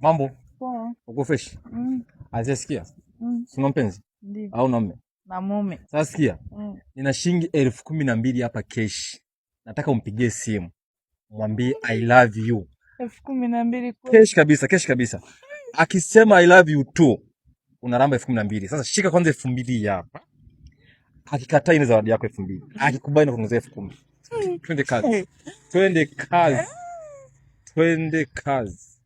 Mambo. Poa. Uko fresh? Mm. Azia sikia. Mm. Sina mpenzi? Ndiyo. Au na mume? Na mume. Sasa sikia. Nina shilingi 12,000 hapa cash. Nataka umpigie simu. Mwambie I love you. 12,000 kweli? Cash kabisa, cash kabisa. Akisema I love you too, unaramba 12,000. Sasa shika kwanza 2,000 hapa. Akikataa ile zawadi yako 2,000. Akikubali na kuongezea 10,000. Twende kazi. Twende kazi. Twende kazi.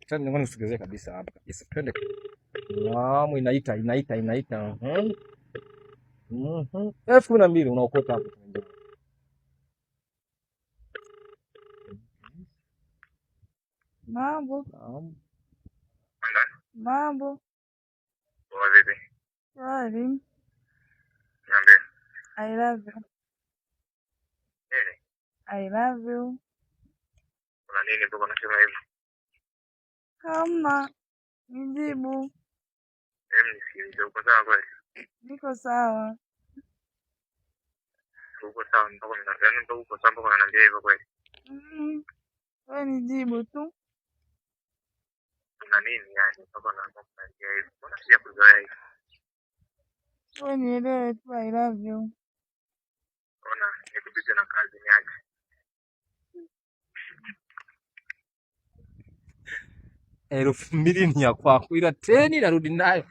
Tena ngoja nisogezee kabisa hapa kabisa. Twende. Naam, inaita inaita inaita. 12,000 unaokota hapo. Mambo. Naam. Mambo. Poa vipi? Shwari. Niambie. I love you. Nini? I love you. Kuna nini mpaka unasema hivyo? Hamna. Nijibu. Hebu nisikilize, uko sawa kweli? Niko sawa. Uko sawa mpaka yaani mpaka uko sawa mpaka unaniambia hivyo kweli? Wewe nijibu tu. Kuna nini yani mpaka unaanza kuniambia hivyo? Mbona sijakuzoea hivi? Wewe nielewe tu, I love you. Ona, niko busy na kazi, niache. 2,000 ni ya kwako, ila teni narudi nayo.